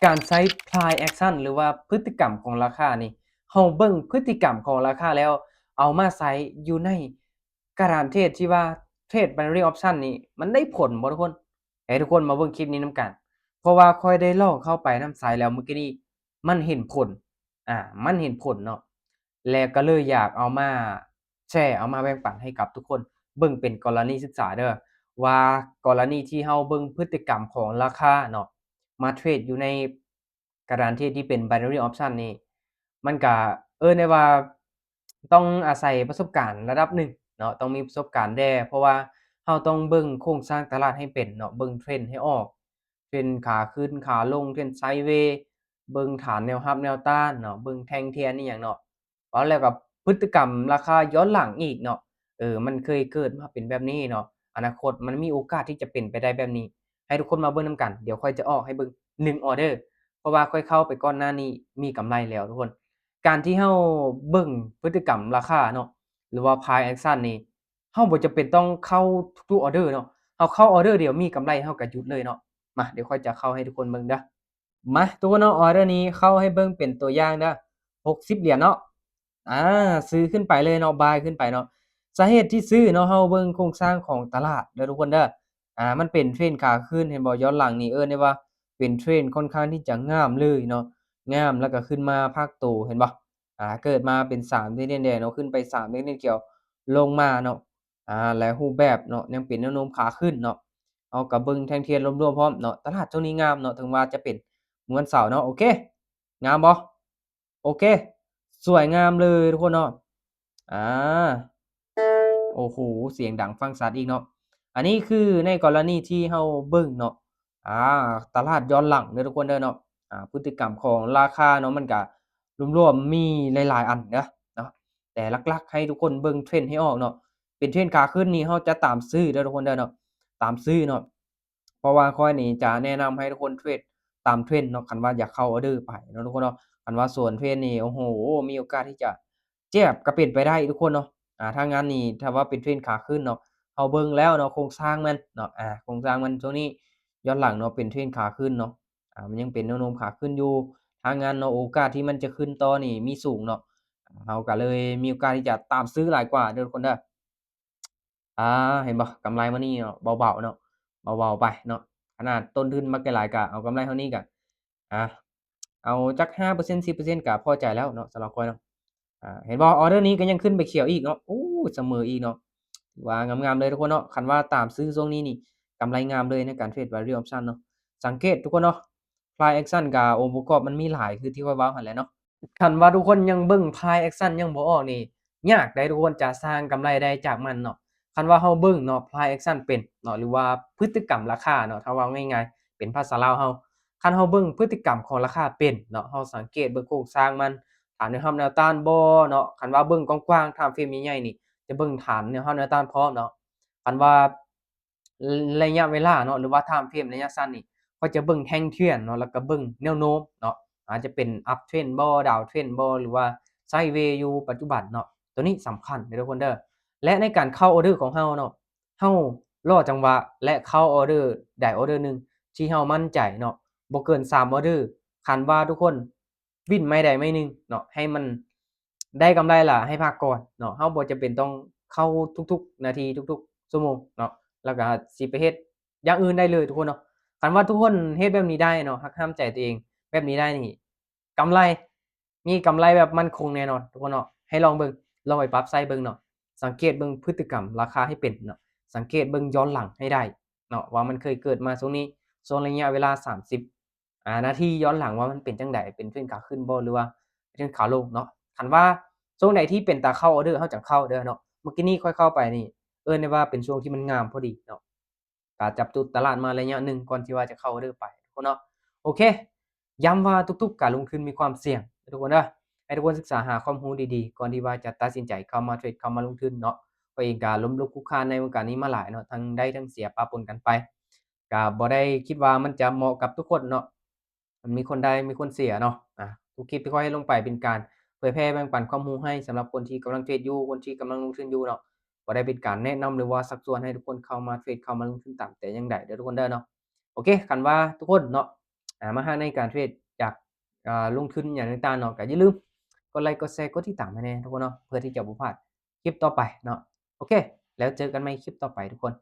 ການໃຊ້ price action ຫຼືວ່າພຶດຕິກຳຂອງລາຄານີ້ ເຮົາເບິ່ງພຶດຕິກຳຂອງລາຄາແລ້ວ ເອົາມາໃຊ້ຢູ່ໃນການເທຣດທີ່ວ່າເທຣດ binary option ນີ້ ມັນໄດ້ຜົນບໍ່ທຸກຄົນ? ໃຫ້ທຸກຄົນມາເບິ່ງຄລິບນີ້ນຳກັນ ເພາະວ່າຂ້ອຍໄດ້ລອງເຂົ້າໄປນຳໃຊ້ແລ້ວມື້ກີ້ນີ້ ມັນເຫັນຜົນ ອາ ມັນເຫັນຜົນເນາະ ແລະ ກໍເລີຍຢາກເອົາມາແຊ ເອົາມາແບ່ງປັນໃຫ້ກັບທຸກຄົນເບິ່ງເປັນກໍລະນີສຶກສາເດີ້ ວ່າກໍລະນີທີ່ເຮົາເບິ່ງພຶດຕິກຳຂອງລາຄາເນາະ ມາເທຣດຢູ່ໃນກະດານເທຣດທີ່ເປັນ binary option ນີ້ ມັນກະເອີ້ນໄດ້ວ່າ ຕ້ອງອາໄສປະສົບການລະດັບໜຶ່ງເນາະ ຕ້ອງມີປະສົບການແດ່ ເພາະວ່າເຮົາຕ້ອງເບິ່ງໂຄງສ້າງຕະຫຼາດໃຫ້ເປັນເນາະ ເບິ່ງເທຣນໃຫ້ອອກ ເທຣນຂາຂຶ້ນ ຂາລົງ ເທຣນໄຊເວ ເບິ່ງຖານແນວຮັບແນວຕ້ານເນາະ ເບິ່ງແທ່ງທຽນອີ່ຫຍັງເນາະ ເວົ້າແລ້ວກໍພຶດຕິກຳລາຄາຍ້ອນຫຼັງອີກເນາະ ເອີ ມັນເຄີຍເກີດມາເປັນແບບນີ້ເນາະ ອະນາຄົດມັນມີໂອກາດທີ່ຈະເປັນໄປໄດ້ແບບນີ້ ໃຫ້ທຸກຄົນມາເບິ່ງນຳກັນ ດຽວຂ້ອຍຈະອອກໃຫ້ເບິ່ງໜຶ່ງອອເດີ ເພາະວ່າຂ້ອຍເຂົ້າໄປກ່ອນໜ້ານີ້ມີກຳໄລແລ້ວທຸກຄົນ. ການທີ່ເຮົາເບິ່ງພຶດຕິກຳລາຄາເນາະ ຫຼືວ່າ price action ນີ້ ເຮົາບໍ່ຈຳເປັນຕ້ອງເຂົ້າທຸກໆອອເດີເນາະ ເຮົາເຂົ້າອອເດີດຽວມີກຳໄລເຮົາກໍຢຸດເລີຍເນາະ. ມາ ດຽວຂ້ອຍຈະເຂົ້າໃຫ້ທຸກຄົນເບິ່ງເດີ້. ມາ ທຸກຄົນເນາະ ອອເດີນີ້ເຂົ້າໃຫ້ເບິ່ງເປັນຕົວຢ່າງເດີ້ ຫົກສິບຫຼຽນເນາະ ອາ ຊື້ຂຶ້ນໄປເລີຍເນາະ ບາຍຂຶ້ນໄປເນາະ. ສາເຫດທີ່ຊື້ເນາະ ເຮົາເບິ່ງໂຄງສ້າງຂອງຕະຫຼາດເດີ້ທຸກຄົນເດີ້ ອາ ມັນເປັນເທຣນຂາຂຶ້ນ ເຫັນບໍ່? ຍ້ອນຫຼັງນີ້ເອີ້ນໄດ້ວ່າເປັນເທຣນຄ່ອນຂ້າງທີ່ຈະງາມເລີຍເນາະ ງາມ ແລ້ວກໍຂຶ້ນມາພັກໂຕ ເຫັນບໍ່? ອາ ເກີດມາເປັນສາມແທ່ງແດງເນາະ ຂຶ້ນໄປສາມແທ່ງຂຽວ ລົງມາເນາະ ອາ ແລະ ຮູບແບບເນາະ ຍັງເປັນແນວໂນ້ມຂາຂຶ້ນເນາະ. ເຮົາກໍເບິ່ງແທ່ງທຽນລວມໆພ້ອມເນາະ ຕະຫຼາດຊ່ວງນີ້ງາມເນາະ ເຖິງວ່າຈະເປັນມື້ວັນເສົາເນາະ. ໂອເຄ ງາມບໍ່? ໂອເຄ ສວຍງາມເລີຍທຸກຄົນເນາະ ອາ ໂອ້ໂຫ ສຽງດັງຟັງຊັດອີກເນາະ. ອັນນີ້ຄືໃນກໍລະນີທີ່ເຮົາເບິ່ງເນາະ ອາ ຕະຫຼາດຍ້ອນຫຼັງເດີ້ທຸກຄົນເດີ້ເນາະ ອາ ພຶດຕິກຳຂອງລາຄາເນາະ ມັນກະລວມໆມີຫຼາຍໆອັນເດີ້ເນາະ ແຕ່ຫຼັກໆໃຫ້ທຸກຄົນເບິ່ງເທຣນໃຫ້ອອກເນາະ ເປັນເທຣນຂາຂຶ້ນນີ້ ເຮົາຈະຕາມຊື້ເດີ້ທຸກຄົນເດີ້ເນາະ ຕາມຊື້ເນາະ. ເພາະວ່າຂ້ອຍນີ້ຈະແນະນຳໃຫ້ທຸກຄົນເທຣດຕາມເທຣນເນາະ ຄັນວ່າຢາກເຂົ້າອອເດີໄປເນາະທຸກຄົນເນາະ. ຄັນວ່າສວນເທຣນນີ້ ໂອ້ໂຫ ມີໂອກາດທີ່ຈະເຈັບກໍເປັນໄປໄດ້ທຸກຄົນເນາະ. ອາ ຖ້າງານນີ້ ຖ້າວ່າເປັນເທຣນຂາຂຶ້ນເນາະ ເຮົາເບິ່ງແລ້ວເນາະ ໂຄງສ້າງມັນເນາະ ອາ ໂຄງສ້າງມັນຊ່ວງນີ້ຍ້ອນຫຼັງເນາະ ເປັນເທຣນຂາຂຶ້ນເນາະ ອາ ມັນຍັງເປັນແນວໂນ້ມຂາຂຶ້ນຢູ່ ຖ້າງານເນາະ ໂອກາດທີ່ມັນຈະຂຶ້ນຕໍ່ນີ້ມີສູງເນາະ ເຮົາກໍເລີຍມີໂອກາດທີ່ຈະຕາມຊື້ຫຼາຍກວ່າເດີ້ທຸກຄົນເດີ້. ອາ ເຫັນບໍ່? ກຳໄລມື້ນີ້ເນາະ ເບົາໆເນາະ ເບົາໆໄປເນາະ. ຂະໜາດຕົ້ນທຶນມັກຈະຫຼາຍ ກະເອົາກຳໄລເທົ່ານີ້ກະ ອາ ເອົາຈັກຫ້າເປີເຊັນ ສິບເປີເຊັນ ກະພໍໃຈແລ້ວເນາະ ສຳລັບຂ້ອຍເນາະ. ອາ ເຫັນບໍ່? ອອເດີນີ້ກໍຍັງຂຶ້ນໄປຂຽວອີກເນາະ ໂອ້ ສະເໝີອີກເນາະ ຖືວ່າງາມໆເລີຍທຸກຄົນເນາະ. ຄັນວ່າຕາມຊື້ຊ່ວງນີ້ນີ້ ກຳໄລງາມເລີຍໃນການເທຣດ binary option ເນາະ. ສັງເກດທຸກຄົນເນາະ price action ກະອົງປະກອບມັນມີຫຼາຍ ຄືທີ່ຂ້ອຍເວົ້າຫັ້ນແຫຼະເນາະ. ຄັນວ່າທຸກຄົນຍັງເບິ່ງ price action ຍັງບໍ່ອອກນີ້ ຍາກໃດ໋ທຸກຄົນຈະສ້າງກຳໄລໄດ້ຈາກມັນເນາະ. ຄັນວ່າເຮົາເບິ່ງເນາະ price action ເປັນເນາະ ຫຼືວ່າພຶດຕິກຳລາຄາເນາະ ຖ້າເວົ້າງ່າຍໆ ເປັນພາສາລາວເຮົາ ຄັນເຮົາເບິ່ງພຶດຕິກຳຂອງລາຄາເປັນເນາະ ເຮົາສັງເກດເບິ່ງໂຄງສ້າງມັນ ຖານແນວຮັບແນວຕ້ານບໍ່ເນາະ. ຄັນວ່າເບິ່ງກວ້າງໆ time frame ໃຫຍ່ໆນີ້ ຈະເບິ່ງຖານແນວຮັບແນວຕ້ານພ້ອມເນາະ. ຄັນວ່າ ໄລຍະເວລາເນາະ ຫຼືວ່າ time frame ໄລຍະສັ້ນນີ້ ຂ້ອຍຈະເບິ່ງແທ່ງທຽນເນາະ ແລ້ວກໍເບິ່ງແນວໂນ້ມເນາະ ອາດຈະເປັນ uptrend ບໍ່ downtrend ບໍ່ ຫຼືວ່າ sideways ຢູ່ປັດຈຸບັນເນາະ. ໂຕນີ້ສຳຄັນເດີ້ທຸກຄົນເດີ້. ແລະ ໃນການເຂົ້າອອເດີຂອງເຮົາເນາະ ເຮົາລໍຈັງຫວະ ແລະ ເຂົ້າອອເດີໃດອອເດີໜຶ່ງທີ່ເຮົາໝັ້ນໃຈເນາະ ບໍ່ເກີນສາມອອເດີ. ຄັນວ່າທຸກຄົນ ວິນໄມ້ໃດໄມ້ໜຶ່ງເນາະ ໃຫ້ມັນໄດ້ກຳໄລລະໃຫ້ພັກກ່ອນເນາະ. ເຮົາບໍ່ຈຳເປັນຕ້ອງເຂົ້າທຸກໆນາທີ ທຸກໆຊົ່ວໂມງເນາະ ແລ້ວກະຊິໄປເຮັດຢ່າງອື່ນໄດ້ເລີຍທຸກຄົນເນາະ. ຄັນວ່າທຸກຄົນເຮັດແບບນີ້ໄດ້ເນາະ ຮັກຫ້າມໃຈຕົວເອງແບບນີ້ໄດ້ນີ້ ກຳໄລ ມີກຳໄລແບບໝັ້ນຄົງແນ່ນອນທຸກຄົນເນາະ. ໃຫ້ລອງເບິ່ງ ລອງໄປປັບໃຊ້ເບິ່ງເນາະ. ສັງເກດເບິ່ງພຶດຕິກຳລາຄາໃຫ້ເປັນເນາະ ສັງເກດເບິ່ງຍ້ອນຫຼັງໃຫ້ໄດ້ເນາະ ວ່າມັນເຄີຍເກີດມາຊ່ວງນີ້ ຊ່ວງໄລຍະເວລາສາມສິບ ອາ ນາທີຍ້ອນຫຼັງວ່າມັນເປັນຈັ່ງໃດ ເປັນເທຣນຂາຂຶ້ນບໍ່ ຫຼືວ່າເປັນເທຣນຂາລົງເນາະ. ຄັນວ່າຊ່ວງໃດທີ່ເປັນຕາເຂົ້າອອເດີ ເຮົາຈັ່ງເຂົ້າເດີ້ເນາະ. ເມື່ອກີ້ນີ້ຂ້ອຍເຂົ້າໄປນີ້ ເອີ້ນໄດ້ວ່າເປັນຊ່ວງທີ່ມັນງາມພໍດີເນາະ ກະຈັບຈຸດຕະຫຼາດມາໄລຍະໜຶ່ງ ກ່ອນທີ່ວ່າຈະເຂົ້າອອເດີໄປເນາະ. ໂອເຄ ຢ້ຳວ່າທຸກໆການລົງທຶນມີຄວາມສ່ຽງເດີ້ທຸກຄົນເດີ້. ໃຫ້ທຸກຄົນສຶກສາຫາຄວາມຮູ້ດີໆ ກ່ອນທີ່ວ່າຈະຕັດສິນໃຈເຂົ້າມາເທຣດ ເຂົ້າມາລົງທຶນເນາະ. ຂ້ອຍເອງກະລົ້ມລຸກຄຸກຄານໃນວົງການນີ້ມາຫຼາຍເນາະ ທັງໄດ້ທັງເສຍປະປົນກັນໄປ ກະບໍ່ໄດ້ຄິດວ່າມັນຈະເໝາະກັບທຸກຄົນເນາະ ມັນມີຄົນໄດ້ມີຄົນເສຍເນາະ. ອາ ທຸກຄລິບທີ່ຂ້ອຍເຮັດລົງໄປເປັນການເຜີຍແຜ່ແບ່ງປັນຄວາມຮູ້ໃຫ້ສຳລັບຄົນທີ່ກຳລັງເທຣດຢູ່ ຄົນທີ່ກຳລັງລົງທຶນຢູ່ເນາະ ບໍ່ໄດ້ເປັນການແນະນຳ ຫຼືວ່າຊັກຊວນໃຫ້ທຸກຄົນເຂົ້າມາເທຣດ ເຂົ້າມາລົງທຶນຕາມແຕ່ຢ່າງໃດເດີ້ທຸກຄົນເດີ້ເນາະ. ໂອເຄ ຄັນວ່າທຸກຄົນເນາະ ອ່າມາຫາໃນການເທຣດ ຢາກ ອ່າລົງທຶນຫຍັງຕ່າງໆເນາະ ກໍຢ່າລືມກົດໄລ ກົດແຊ ກົດຕິດຕາມໃຫ້ແດ່ທຸກຄົນເນາະ ເພື່ອທີ່ຈະບໍ່ພາດຄລິບຕໍ່ໄປເນາະ. ໂອເຄ ແລ້ວເຈີກັນໃໝ່ຄລິບຕໍ່ໄປທຸກຄົນ.